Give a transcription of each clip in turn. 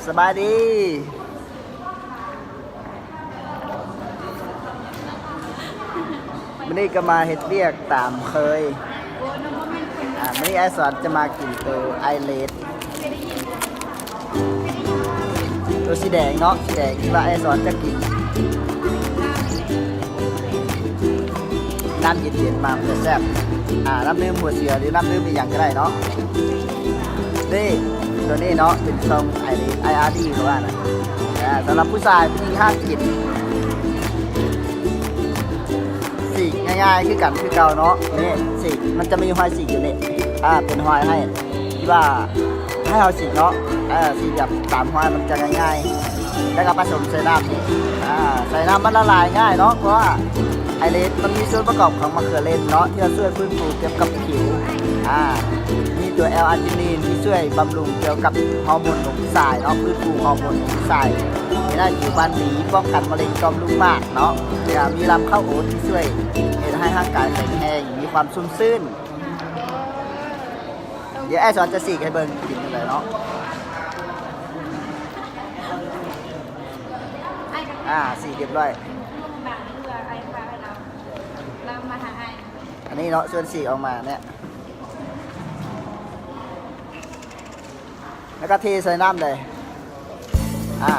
ສະບາຍດີ ມື້ນີ້ກໍມາເຮັດວຽກຕາມເຄີຍ. ອາ ມື້ນີ້ອ້າຍສອນຈະມາກິນໂຕໄອເລດ ໂຕສີແດງເນາະ ສີແດງທີ່ວ່າອ້າຍສອນຈະກິນ. ນ້ຳເຢັນໆ ມາ ມັນຈະແຊບ. ອາ ນ້ຳດື່ມຫົວເສືອ ຫຼື ນ້ຳດື່ມອີ່ຫຍັງກໍໄດ້ເນາະ. ນີ້ ໂຕນີ້ເນາະ ເປັນຊ່ອງໄອເລດ ໄອອາດີ ເຂົາວ່ານະ. ອາ ສຳລັບຜູ້ຊາຍ ຜູ້ຍິງຫ້າມກິນ. ສີກງ່າຍໆ ຄືກັນ ຄືເກົ່າເນາະ. ນີ້ ສີກ ມັນຈະມີຮອຍສີກຢູ່ນີ້. ອາ ເປັນຮອຍໃຫ້ ທີ່ວ່າໃຫ້ເຮົາສີກເນາະ. ເອີ ສີກແບບຕາມຮອຍມັນຈະງ່າຍໆ ແລ້ວກໍປະສົມໃສ່ນ້ຳນີ້. ອາ ໃສ່ນ້ຳມັນລະລາຍງ່າຍເນາະ ເພາະວ່າໄອເລດມັນມີສ່ວນປະກອບຂອງມະເຂືອເລນເນາະ ທີ່ວ່າຊ່ວຍຟື້ນຟູກ່ຽວກັບຜິວ. ອາ ມີຕົວແອລອາຈິນີນທີ່ຊ່ວຍບຳລຸງກ່ຽວກັບຮໍໂມນຂອງຜູ້ຊາຍເນາະ ຟື້ນຟູຮໍໂມນຂອງຜູ້ຊາຍ ເຮັດໃຫ້ຜິວພັນດີ ປ້ອງກັນມະເລັງຕ່ອມລູກໝາກເນາະ. ແລ້ວມີລຳເຂົ້າໂອດທີ່ຊ່ວຍເຮັດໃຫ້ຮ່າງກາຍແຂງແຮງ ມີຄວາມຊຸ່ມຊື່ນ. ດຽວອ້າຍສອນຈະສີກໃຫ້ເບິ່ງ ກິນຈັ່ງໃດເນາະ. ອາ ສີກຮຽບຮ້ອຍ. ອັນນີ້ເນາະ ສ່ວນສີກອອກມາເນຍ ແລ້ວກໍເທໃສ່ນ້ຳເລີຍ. ອາ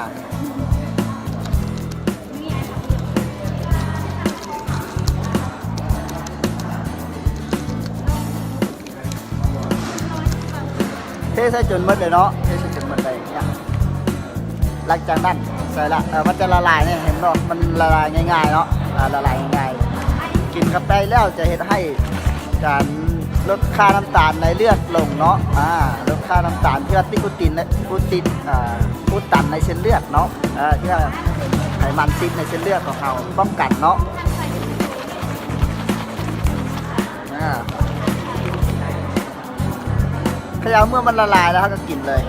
ເທໃສ່ຈົນໝົດເລີຍເນາະ ເທໃສ່ຈົນໝົດເລີຍເນຍ. ຫຼັງຈາກນັ້ນໃສ່ລະ ເອີ ມັນຈະລະລາຍເນຍ ເຫັນບໍ່ ມັນລະລາຍງ່າຍໆເນາະ. ອາ ລະລາຍງ່າຍໆ ກິນເຂົ້າໄປແລ້ວຈະເຮັດໃຫ້ການ ລົດຄ່ານ້ຳຕານໃນເລືອດລົງເນາະ. ອາ ລົດຄ່ານ້ຳຕານທີ່ວ່າຕິດໂປຣຕີນ ໂປຣຕີນ ອາ ອຸດຕັນໃນເສັ້ນເລືອດເນາະ. ເອີ ທີ່ວ່າໄຂມັນຕິດໃນເສັ້ນເລືອດຂອງເຮົາ ປ້ອງກັນເນາະ. ອາ ຂະເຍົາເມື່ອມັນລະລາຍແລ້ວ ເຮົາກໍກິນເລີຍ.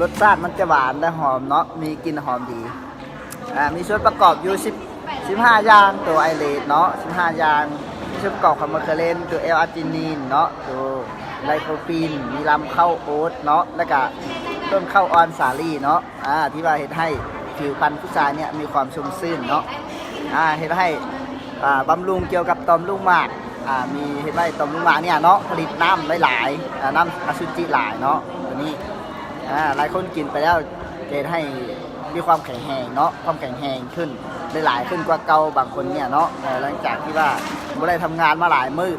ລົດຊາດມັນຈະຫວານ ແລະ ຫອມເນາະ ມີກິ່ນຫອມດີ. ອາ ມີສ່ວນປະກອບຢູ່ສິບ ສິບຫ້າຢ່າງ ໂຕໄອເລດເນາະ ສິບຫ້າຢ່າງ. ມີສ່ວນປະກອບຂອງມະເຂືອເລນ ໂຕແອລອາຈິນີນເນາະ ໂຕໄລໂຄປິນ ມີລຳເຂົ້າໂອດເນາະ ແລ້ວກະຕົ້ນເຂົ້າອ່ອນສາລີເນາະ. ອາ ທີ່ວ່າເຮັດໃຫ້ຜິວພັນຜູ້ຊາຍເນຍມີຄວາມຊຸ່ມຊື່ນເນາະ. ອາ ເຮັດໃຫ້ ອາ ບຳລຸງກ່ຽວກັບຕ່ອມລູກໝາກ. ອາ ມີ ເຮັດໃຫ້ຕ່ອມລູກໝາກເນຍເນາະ ຜະລິດນ້ຳຫຼາຍໆ ອາ ນ້ຳອະສຸຈິຫຼາຍເນາະ ໂຕນີ້. ອາ ຫຼາຍຄົນກິນໄປແລ້ວຈະເຮັດໃຫ້ມີຄວາມແຂງແຮງເນາະ ຄວາມແຂງແຮງຂຶ້ນ ໄດ້ຫຼາຍຂຶ້ນກວ່າເກົ່າ. ບາງຄົນເນຍເນາະ ເອີ ຫຼັງຈາກທີ່ວ່າບໍ່ໄດ້ທຳງານມາຫຼາຍມື້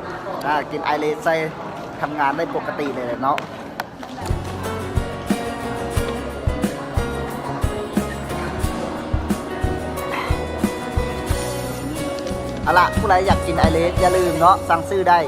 ອາ ກິນໄອເລດໃສ່ ທຳງານໄດ້ປົກກະຕິເລີຍເນາະ. ເອົາລະ ຜູ້ໃດຢາກກິນໄອເລດ ຢ່າລືມເນາະ ສັ່ງຊື້ໄດ້